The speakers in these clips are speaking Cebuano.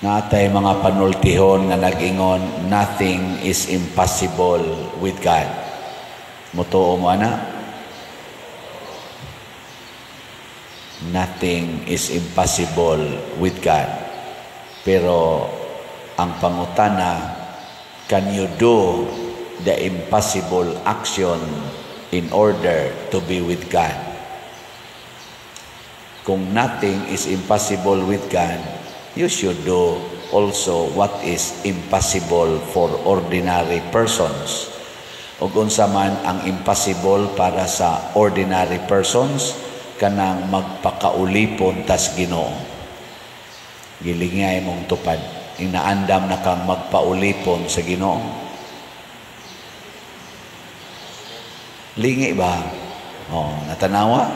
Naa tay mga panultihon nga nag-ingon, "Nothing is impossible with God." Mutuo mo ana? Nothing is impossible with God. Pero ang pangutana, can you do the impossible action in order to be with God? Kung nothing is impossible with God, you should do also what is impossible for ordinary persons. Ug unsa man ang impossible para sa ordinary persons? Kanang magpakaulipon tas Ginoo. Gilingay mong tupad. Inaandam na kang magpaulipon sa Ginoo. Lingi ba? Oh, natanawa?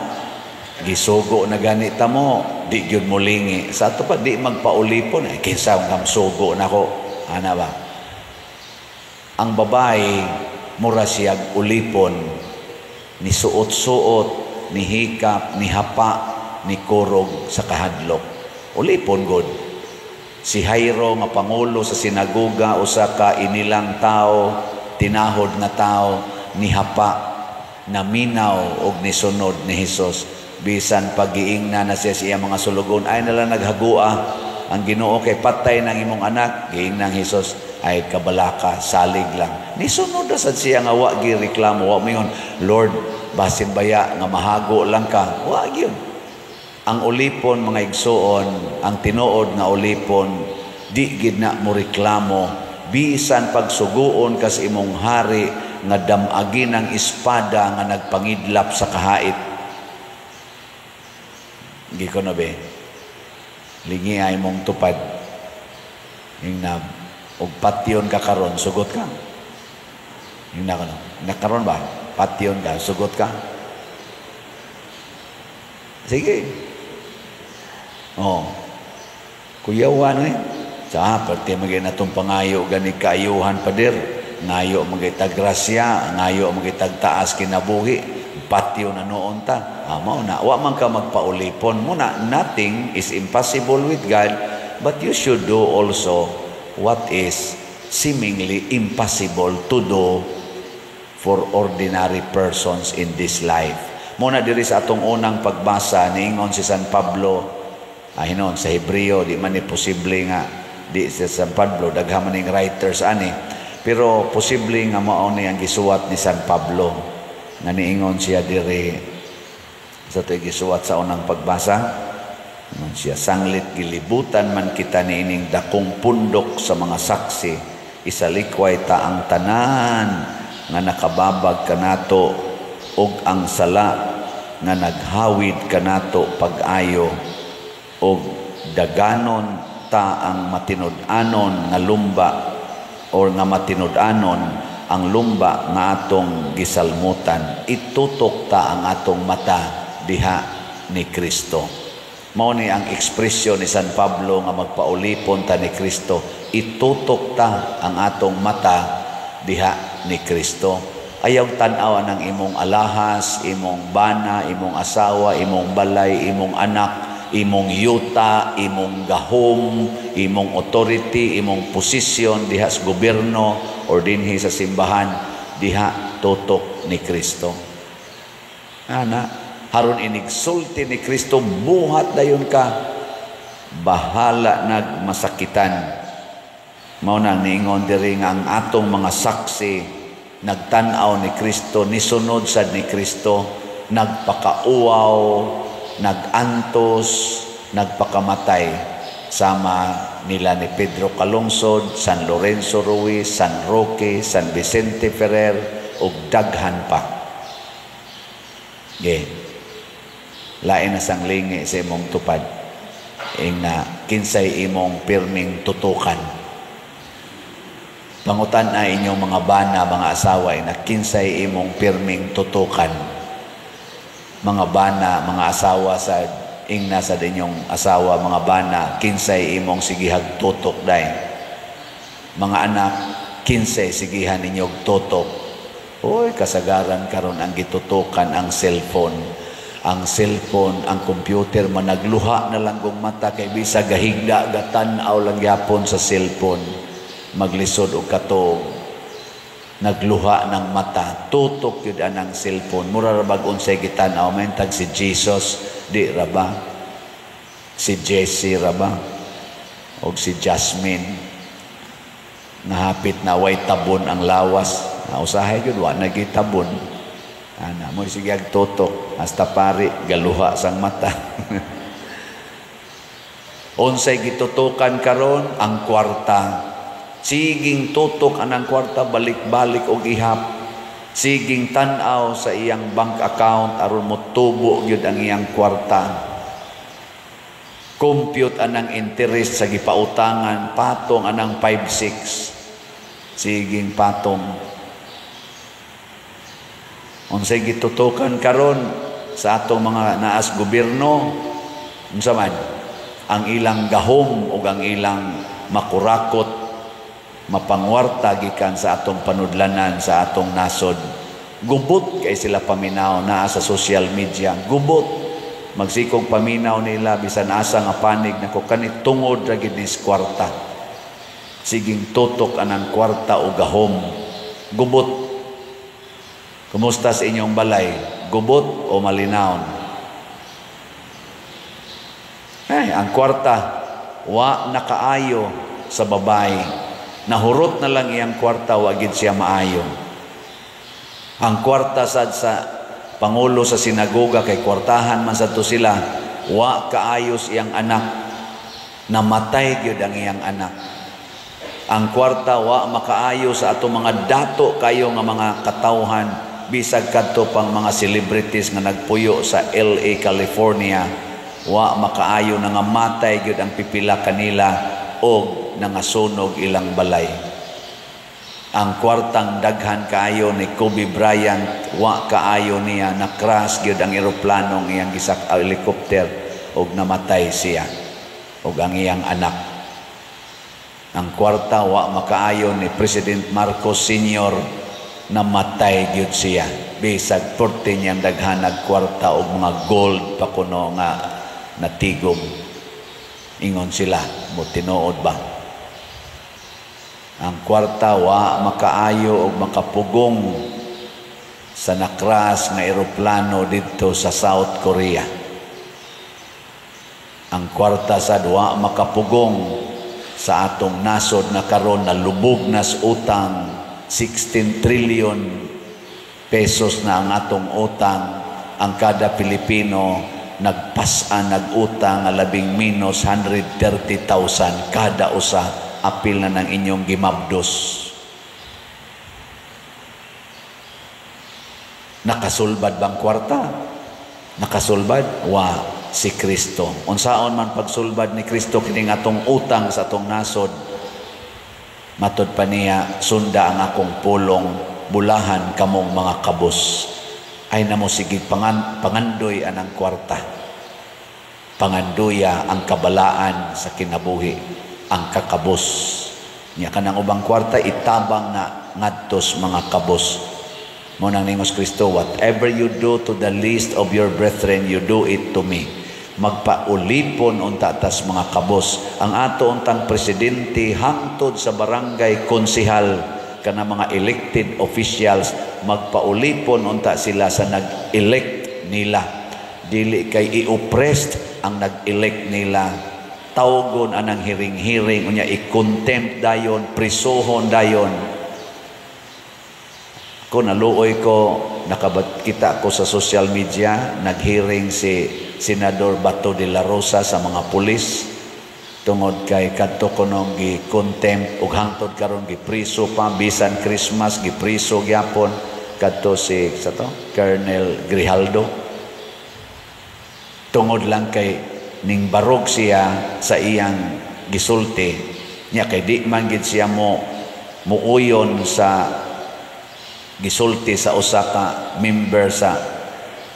Gisugo na ganita mo, di gyud mo lingi. Sa ato pa, di magpaulipon. Eh, kinsa ang sugo nako? Ana ba? Ang babae, mura siyag ulipon, ni suot-suot, ni hikap, ni hapa, ni kurog sa kahadlok. Ulipon god. Si Jairo nga pangulo sa sinagoga, usa ka inilang tao, tinahod nga tao, ni hapa, naminaw og nisunod ni Hesus. Bisan pagiingna na siya sa iyang mga sulugon, "Ay nala naghagua ang Ginoo kay patay ng imong anak." Giingnan Hesus, "Ay kabalaka, salig lang." Nisunod na sad siya nga wa gireklamo, wa moingon, "Lord, basin baya nga mahago lang ka." Wa gyud. Ang ulipon, mga igsuon, ang tinuod nga ulipon, di gid na mo reklamo bisan pagsuguon kas imong hari nga damagin ang espada nga nagpangidlap sa kahait. Gi ko na be. Lingi ay mong tupad. Ingna, og patyon ka karon, sugot ka. Ingna ka no. Nakaron ba? Patyon ka, sugot ka. Sige. Oh. Kuyawan eh. Sa parte magay natong pangayo gani kaayuhan, pader. Ngayo magay grasya, ngayo magay taas kinabuhi. Patyo na noon ta. Ah, mao na, wa man ka magpaulipon. Muna, nothing is impossible with God, but you should do also what is seemingly impossible to do for ordinary persons in this life. Muna diri sa atong unang pagbasa, niingon si San Pablo, ay hinon sa Hebreo, di man ni posible nga di si San Pablo, daghan man ning writers ani, pero posible nga mao ni ang gisuwat ni San Pablo nga niingon siya diri sa ito'y gisuwat sa unang pagbasa. Ingon siya, "Sanglit gilibutan man kita niining dakong pundok sa mga saksi, isalikway ta ang tanan nga nakababag kanato ug ang sala nga naghawid kanato pag-ayo, ug daganon ta ang matinud-anon nga lumba or nga matinud-anon ang lumba nga atong gisalmutan. Itutok ta ang atong mata diha ni Kristo." Mao ni ang ekspresyon ni San Pablo nga magpaulipon ta ni Kristo. Itutok ta ang atong mata diha ni Kristo. Ayaw tan-aw ang imong alahas, imong bana, imong asawa, imong balay, imong anak, imong yuta, imong gahom, imong authority, imong posisyon diha sa gobyerno or dinhi sa simbahan, diha tutok ni Kristo. Ana, haron inigsulti ni Kristo, buhat dayon ka, bahala nagmasakitan. Mao nang niingon diri nga ang atong mga saksi nagtan-aw ni Kristo, nisunod sad ni Kristo, nagpakauwaw, nagantos, nagpakamatay sama nila ni Pedro Calungsod, San Lorenzo Ruiz, San Roque, San Vicente Ferrer ug daghan pa. Ge. Lain na sang lingi sa imong tupad. Ingna kinsay imong pirming tutukan. Pangutan na inyong mga bana, mga asawa, na kinsay imong pirming tutukan. Mga bana, mga asawa sa ingna sa inyong asawa, mga bana, kinsay imong sigihag tutok day. Mga anak, kinsay sigihan ninyog tutok. Uy, kasagaran karon ang gitutukan ang cellphone. Ang cellphone, ang computer, managluha na lang kung mata kay bisa gahigda, gatan-aw lang gyapon sa cellphone. Maglisod og katog. Nagluha ng mata, tutok yun anang cellphone. Mura ra bag unsay gitan-aw, mentag si Jesus, di ra ba? Si Jesse ra ba? O si Jasmine. Nahapit na way tabon ang lawas. Na usahay yun, wa nagitabon. Ana, mo sige tutok hasta pari galuha sang mata. Unsay gitutukan karon? Ang kwarta. Siging tutok anang kwarta, balik-balik og ihap. Siging tan-aw sa iyang bank account aron motubo gyud ang iyang kwarta. Compute anang interest sa gipautangan, patong anang 5-6. Siging patong. Unsay gitutukan karon sa atong mga naas gobyerno? Unsa man ang ilang gahom ug ang ilang makurakot, mapangwarta gikan sa atong panudlanan, sa atong nasod. Gubot kay sila paminaw naa sa social media. Gubot magsikog paminaw nila bisan asa nga panig nako, kani tungod ra gid ni kwarta. Siging tutok anang kwarta o gahom. Gubot. Kumusta sa inyong balay? Gubot o malinawon? Ay, ang kwarta, wa nakaayo sa babae. Nahurot na lang iyang kwarta, wa gid siya maayo. Ang kwarta sad sa pangulo sa sinagoga, kay kwartahan man sad to sila, wa kaayos iyang anak. Namatay gyud ang iyang anak. Ang kwarta wa makaayo sa atong mga dato kayo nga mga katawhan, bisag kadto pang mga celebrities nga nagpuyo sa LA, California, wa makaayo, nangamatay gyud ang pipila kanila og nangasunog ilang balay. Ang kwartang daghan kaayo ni Kobe Bryant, wa kaayo niya, na-crash gyud ang eroplanong iyang gisak, helicopter, og namatay siya og ang iyang anak. Ang kwarta wa makaayo ni President Marcos Sr., namatay gyud siya. Bisag porte niyang daghanag kwarta og mga gold pa kuno nga natigom. Ingon sila, mo tinuod ba? Ang kwarta wa makaayo og makapugong sa nakras nga eroplano didto sa South Korea. Ang kwarta sad wa makapugong sa atong nasod na karon nalubog nas utang. 16 trillion pesos na ang atong utang. Ang kada Pilipino nagpas-an nag-utang nga labing minus 130,000 kada usa, apil na ng inyong gimabdos. Nakasulbad bang kwarta? Nakasulbad? Wa, si Kristo. Unsaon man pagsulbad ni Kristo kining atong utang sa atong nasod? Matod pa niya, sunda ang akong pulong, bulahan kamong mga kabos. Ay namo sige pangandoy anang kwarta. Pangandoya ang kabalaan sa kinabuhi, ang kakabos. Nya kanang ubang kwarta itabang na ngadtos mga kabos. Mo nang ningos Kristo, whatever you do to the least of your brethren, you do it to me. Magpaulipon unta tas mga kabos. Ang ato untang presidente hangtod sa barangay konsehal kana mga elected officials, magpaulipon unta sila sa nag-elect nila. Dili kay i-oppressed ang nag-elect nila. Tawgon anang hiring-hiring unya i-contempt dayon, prisuhon dayon. Ko naluoy ko, nakabat kita ko sa social media, naghearing si Senador Bato de la Rosa sa mga pulis tungod kay kadto kunong gi-contempt ug hangtod karon gipriso pa, bisan Christmas gipriso gyapon kadto si sa to Colonel Grijaldo, tungod lang kay ning barog siya sa iyang gisulti niya, kay di man gid siya mo muuyon sa gisulti sa usa ka member sa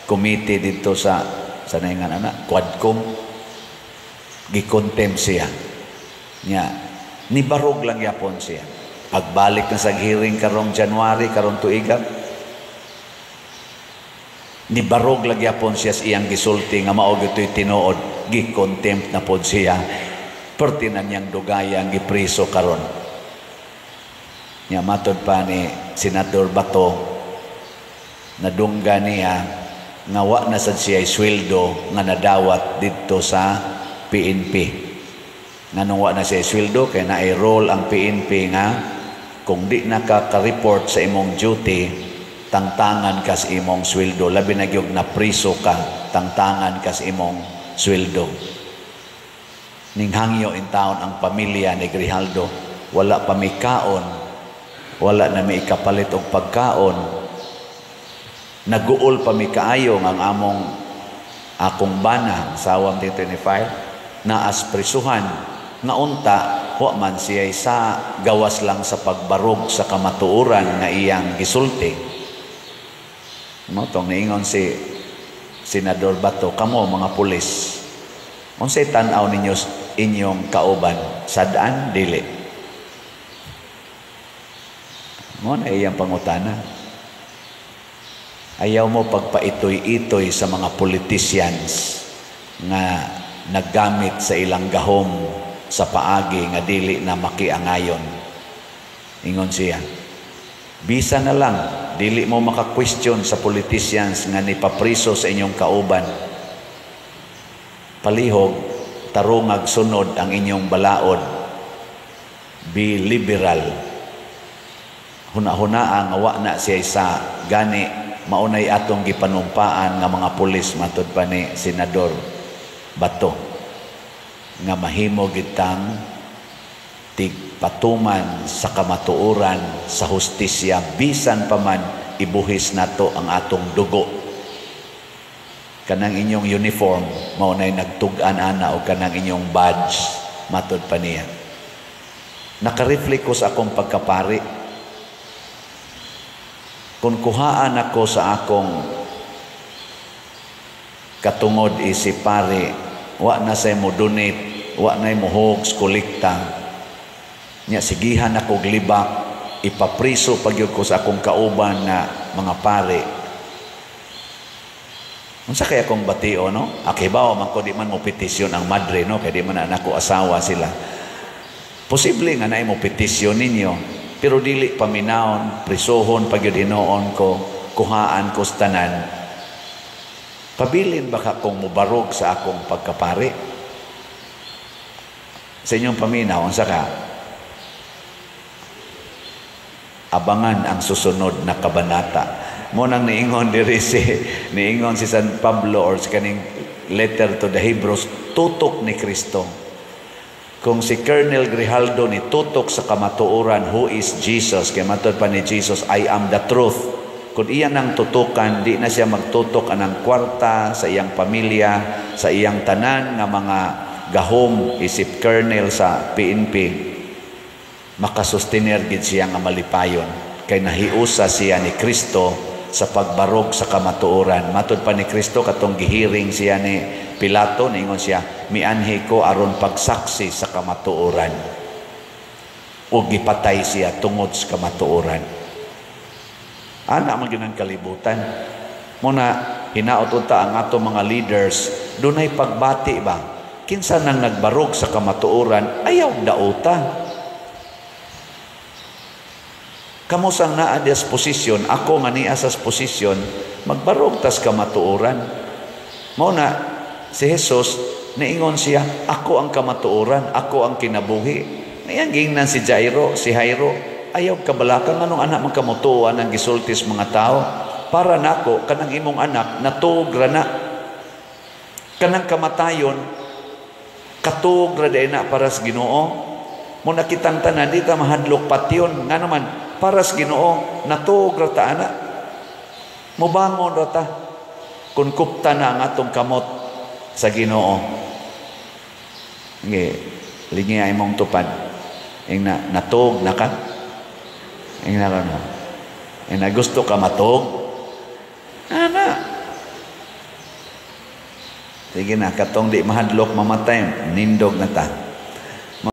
committee dito sa naingan ana Quadcom. Gikontempt siya niya, nibarog lang yapon siya. Pagbalik na sa hearing karong January karong tuiga, Nibarog lagi apon siya sa iyang gisulti nga mao gito'y tinuod, gi-contempt na pod siya. Perti na niyang dugaya ang gipriso karon. Nya matod pa ni Senador Bato, nadungga niya nga wa na sad siya sweldo nga nadawat didto sa PNP. Nganong wa na siya sweldo? Kay na-roll ang PNP nga kung di na ka ka-report sa imong duty, tangtangan ka sa imong sweldo. Labi na gyud na priso ka, tangtangan ka sa imong sweldo. Ninghangyo in taon ang pamilya ni Grijaldo, wala pa mi kaon, wala na mi ikapalit og pagkaon, naguol pa mi kaayo ang among akong bana sawam dito ni file naas prisuhan nga unta wa man siya sa gawas lang sa pagbarog sa kamatuoran nga iyang gisulti. Mo tong niingon si Senador Bato, kamo mga pulis, unsay tan-aw ninyo inyong kauban, sad-an dili? Mo na iyang pangutana. Ayaw mo pagpaitoy-itoy sa mga politicians nga naggamit sa ilang gahom sa paagi nga dili na makiangayon. Ingon siya, bisa na lang dili mo maka-question sa politicians nga nipapriso sa inyong kauban. Palihog tarungag sunod ang inyong balaod. Be liberal. Huna-hunaa nga wa na siya sa gani maunay atong gipanumpaan nga mga pulis, matud pa ni Senador Bato, nga mahimo gitang tigpatuman sa kamatuoran, sa hustisya, bisan pa man ibuhis nato ang atong dugo. Kanang inyong uniform maunay nagtug-an ana o kanang inyong badge, matud pa niya. Nakareflect ko sa akong pagkapari. Kung kuhaan ako sa akong katungod isip pare, wa na say mo donate, wa na mo hogs kolekta. Nya sigihan ako glibak, ipapriso pagyud ko sa akong kauban na mga pare. Unsa kaya akong batio, no? Akibaw man ko di man mo petisyon ang madre, no? Kay di man na ako asawa sila. Posible nga naay mo petisyon ninyo, pero dili paminawon, prisohon pagyud hinuon ko, kuhaan ko sa tanan. Pabilin ba ka kung mubarog sa akong pagkapari? Sa inyong paminaw, unsa ka? Abangan ang susunod na kabanata. Mo nang niingon diri si niingon si San Pablo or sa kaning letter to the Hebrews, tutok ni Kristo. Kung si Colonel Grijaldo ni tutok sa kamatuoran, who is Jesus? Kay matod pa ni Jesus, I am the truth. Kung iya nang tutukan, di na siya magtutok anang kwarta sa iyang pamilya, sa iyang tanan nga mga gahom isip colonel sa PNP, makasustener gid siya nga malipayon. Kay nahiusa siya ni Kristo sa pagbarog sa kamatuoran. Matod pa ni Kristo katong gihiring siya ni Pilato, niingon siya, mianhi ko aron pagsaksi sa kamatuoran. O gipatay siya tungod sa kamatuoran. Ana man gyud ang kalibutan. Muna hinaot unta ang ato mga leaders, dunay pagbati ba? Kinsa nang nagbarog sa kamatuoran, ayaw dauta. Kamo sang naa dias posisyon, ako nga niya sa posisyon, magbarog tas kamatuoran. Mao na si Jesus niingon siya, ako ang kamatuoran, ako ang kinabuhi. Ngayang giingnan si Jairo, si Jairo, ayaw kabalaka nganong anak man kamutuan ang gisultis mga tao. Para nako kanang imong anak natuog ra na. Kanang kamatayon katuog ra day na para sa Ginoo. Mo nakitang tanan di ta mahadlok patyon, ngano man para sa Ginoo natuog ra ta ana. Mobangon ra ta kun kupta na ang atong kamot sa Ginoo. Nge lingi ay mong tupad. Ing na natuog na ka. Ing na mo. Ing na gusto ka matuog. Ana. Sige na, katong di mahadlok mamatay, nindog na ta.